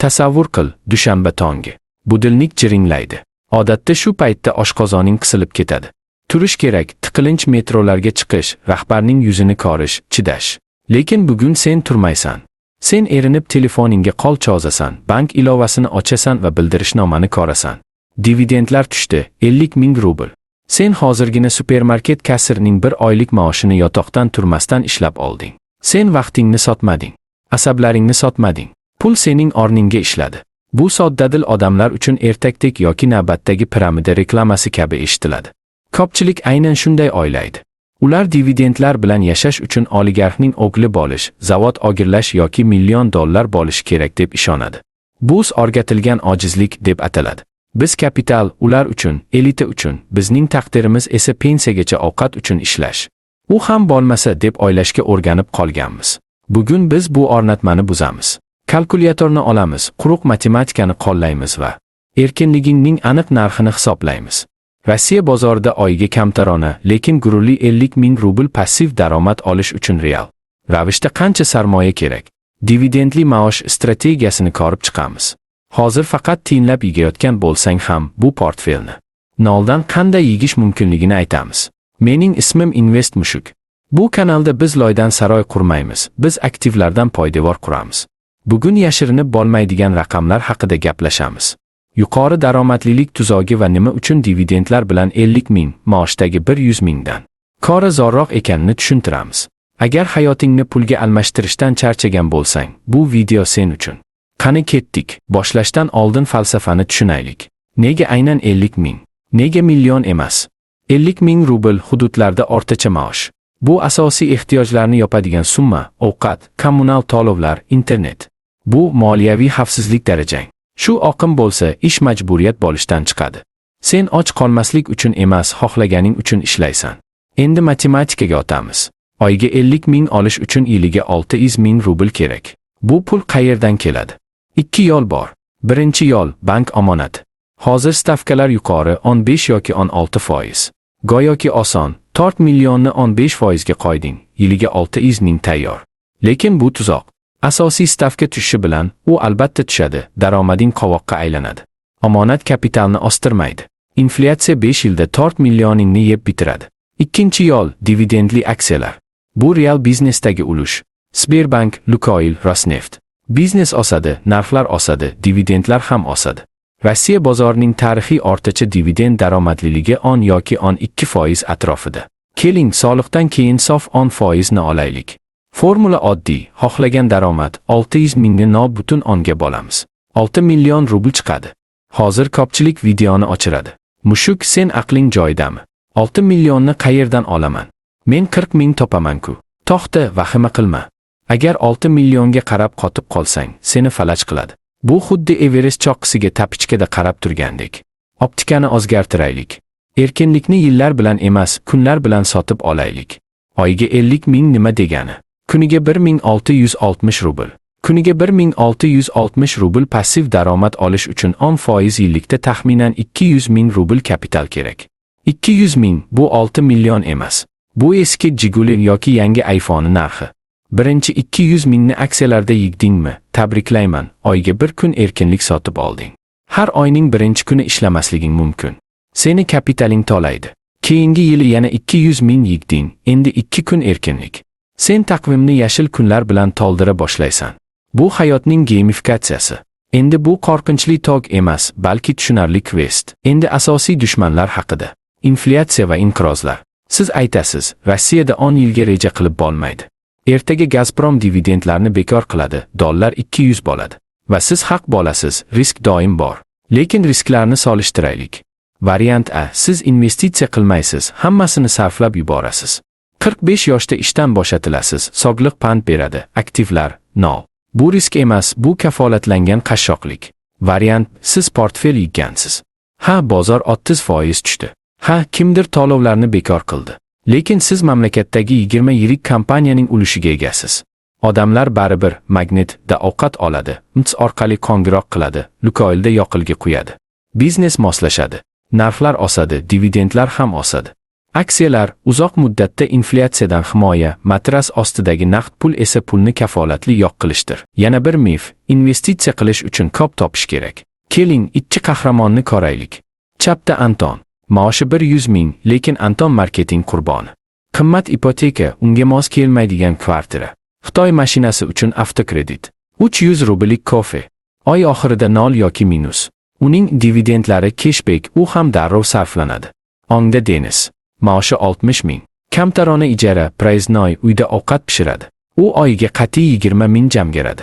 Tasavvur qil, dushanba tongi. Будильник jiringlaydi. Odatda shu paytda oshqozoning qisilib ketadi. Turish kerak, tiqilinch metrolarga chiqish, rahbarning yuzini ko'rish, chidash. Lekin bugun sen turmaysan. Sen erinib telefoningga qo'l cho'zasan, bank ilovasini ochasan va bildirishnomani ko'rasan. Dividendlar tushdi, 50 ming rubl. Sen hozirgina supermarket kassirining bir oylik maoshini yotoqdan turmasdan ishlab olding. Sen vaqtingni sotmading. Asablaringni sotmading. Pul sening o'rningga ishladi. Bu soddadil odamlar uchun ertakdek yoki navbatdagi piramida reklamasi kabi eshitiladi. Ko'pchilik aynan shunday o'ylaydi. Ular dividendlar bilan yashash uchun oligarxning o'g'li bo'lish, zavod o'g'irlash yoki million dollar bo'lishi kerak deb ishonadi. Bu o'rgatilgan ojizlik deb ataladi. Biz kapital ular uchun, elita uchun, bizning taqdirimiz esa pensiyagacha ovqat uchun ishlash. U ham bo'lmasa deb o'ylashga o'rganib qolganmiz. Bugun biz bu o'rnatmani buzamiz. Kalkulyatorni olamiz, quruq matematikani qo'llaymiz va erkinligingning aniq narxini hisoblaymiz. Rossiya bozorida oyiga kamtarona, lekin gururli 50 ming rubl passiv daromad olish uchun real ravishda qancha sarmoya kerak? Dividendli maosh strategiyasini ko'rib chiqamiz. Hozir faqat tiyinlab yigayotgan bo'lsang ham, bu portfelni noldan qanday yigish mumkinligini aytamiz. Mening ismim Invest Mushuk. Bu kanalda biz loydan saroy qurmaymiz, biz aktivlardan poydevor quramiz. Bugun yashirinib bo'lmaydigan raqamlar haqida gaplashamiz. Yuqori daromadlilik tuzogi va nima uchun dividendlar bilan 50 ming maoshdagi 100 mingdan ko'ra zo'rroq ekanini tushuntiramiz. Agar hayotingni pulga almashtirishdan charchagan bo'lsang, bu video sen uchun. Qani, ketdik. Boshlashdan oldin falsafani tushunaylik. Nega aynan 50 ming? Nega million emas? 50 ming rubl hududlarda o'rtacha maosh. Bu asosiy ehtiyojlarni yopadigan summa: ovqat, kommunal to'lovlar, internet. Bu moliyaviy xavfsizlik darajang. Shu oqim bo'lsa, ish majburiyat bo'lishdan chiqadi. Sen och qolmaslik uchun emas, xohlaganing uchun ishlaysan. Endi matematikaga o'tamiz. Oyiga 50 ming olish uchun yiliga 600 ming rubl kerak. Bu pul qayerdan keladi? Ikki yo'l bor. Birinchi yo'l bank omonati. Hozir stavkalar yuqori, 15 yoki 16%. Go'yoki oson, 4 millionni 15 foizga qo'yding, yiliga 600 ming tayyor. Lekin bu tuzoq. Asosiy stavka tushishi bilan, u albatta tushadi, daromading qovoqqa aylanadi. Omonat kapitalni o'stirmaydi. Inflyatsiya 5 yilda 4 millioningni yeb bitiradi. Ikkinchi yo'l dividendli aksiyalar. Bu real biznesdagi ulush. Sberbank, Lukoil, Rosneft. Biznes o'sadi, narxlar o'sadi, dividendlar ham o'sadi. Rossiya bozorining tarixiy o'rtacha dividend daromadliligi 10 yoki 12% atrofida. Keling, soliqdan keyin sof 10 foizni olaylik. Formula oddiy: xohlagan daromad 600 mingni 0,10 ga bo'lamiz. 6 million rubl chiqadi. Hozir ko'pchilik videoni o'chiradi. "Mushuk, sen aqling joyidami? 6 millionni qayerdan olaman? Men 40 ming topaman-ku." To'xta, vahima qilma. Agar 6 millionga qarab qotib qolsang, seni falaj qiladi. Bu xuddi Everest cho'qqisiga tapichkada qarab turgandek. Optikani o'zgartiraylik. Erkinlikni yillar bilan emas, kunlar bilan sotib olaylik. Oyiga 50 ming nima degani? Kuniga 1660 rubl. Kuniga 1660 rubl passiv daromad olish uchun 10% yillikda taxminan 200 ming rubl kapital kerak. 200 ming bu 6 million emas. Bu eski Jiguli yoki yangi iPhone narxi. Birinchi 200 mingni aksiyalarda yigdingmi? Tabriklayman, oyga bir kun erkinlik sotib olding. Har oyning birinchi kuni ishlamasliging mumkin. Seni kapitaling to'laydi. Keyingi yili yana 200 ming yigding, endi 2 kun erkinlik. Sen taqvimni yashil kunlar bilan to'ldira boshlaysan. Bu hayotning gamifikatsiyasi. Endi bu qo'rqinchli tog' emas, balki tushunarli kvest. Endi asosiy dushmanlar haqida. Inflyatsiya va inqirozlar. Siz aytasiz, Rossiyada 10 yilga reja qilib bo'lmaydi. Ertaga Gazprom dividendlarni bekor qiladi, dollar 200 bo'ladi. Va siz haq bo'lasiz, risk doim bor. Lekin risklarni solishtiraylik. Variant A: siz investitsiya qilmaysiz, hammasini sarflab yuborasiz. 45 yoshda ishdan bo'shatilasiz, sog'liq pand beradi, aktivlar nol. Bu risk emas, bu kafolatlangan qashshoqlik. Variant: siz portfel yiggansiz. Ha, bozor 30% tushdi. Ha, kimdir to'lovlarni bekor qildi. Lekin siz mamlakatdagi 20 yirik kompaniyaning ulushiga egasiz. Odamlar baribir Magnitda ovqat oladi, MTS orqali qo'ng'iroq qiladi, Lukoilda yoqilg'i quyadi. Biznes moslashadi. Narxlar o'sadi, dividendlar ham o'sadi. Aksiyalar uzoq muddatda inflyatsiyadan himoya, matras ostidagi naqd pul esa pulni kafolatli yo'q qilishdir. Yana bir mif: investitsiya qilish uchun ko'p topish kerak. Keling, ikki qahramonni ko'raylik. Chapda Anton. Maoshi 100 ming, lekin Anton marketing qurboni. Qimmat ipoteka, unga mos kelmaydigan kvartira. Xitoy mashinasi uchun avtokredit. 300 rubllik kofe. Oy oxirida nol yoki minus. Uning dividendlari кэшбэк, u ham darrov sarflanadi. O'ngda Denis. Maoshi 60 ming. Kamtarona ijara, проездной, uyda ovqat pishiradi. U oyiga qat'iy 20 ming jamg'aradi.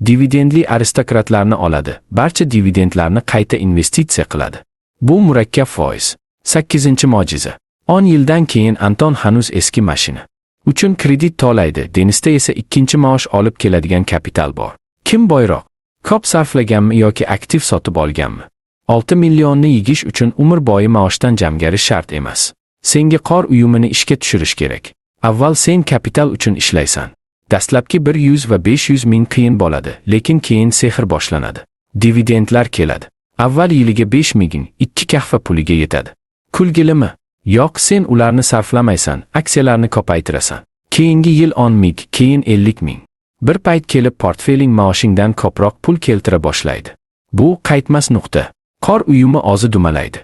Dividendli aristokratlarni oladi, barcha dividendlarni qayta investitsiya qiladi. Bu murakkab foiz. 8-mo'jiza. 10 yildan keyin Anton hanuz eski mashina uchun kredit to'laydi, Denisda esa ikkinchi maosh olib keladigan kapital bor. Kim boyroq? Ko'p sarflaganmi yoki aktiv sotib olganmi? 6 millionni yig'ish uchun umr bo'yi maoshdan jamg'arish shart emas. Senga qor uyumini ishga tushirish kerak. Avval sen kapital uchun ishlaysan. Dastlabki 100 va 500 ming qiyin bo'ladi, lekin keyin sehr boshlanadi. Dividendlar keladi. Avval yiliga 5 ming, ikki kahva puliga yetadi. Kulgilimi? Yo'q, sen ularni sarflamaysan, aksiyalarni ko'paytirasan. Keyingi yil 10 ming, keyin 50 ming. Bir payt kelib portfeling maoshingdan ko'proq pul keltira boshlaydi. Bu qaytmas nuqta. Qor uyumi o'zi dumalaydi.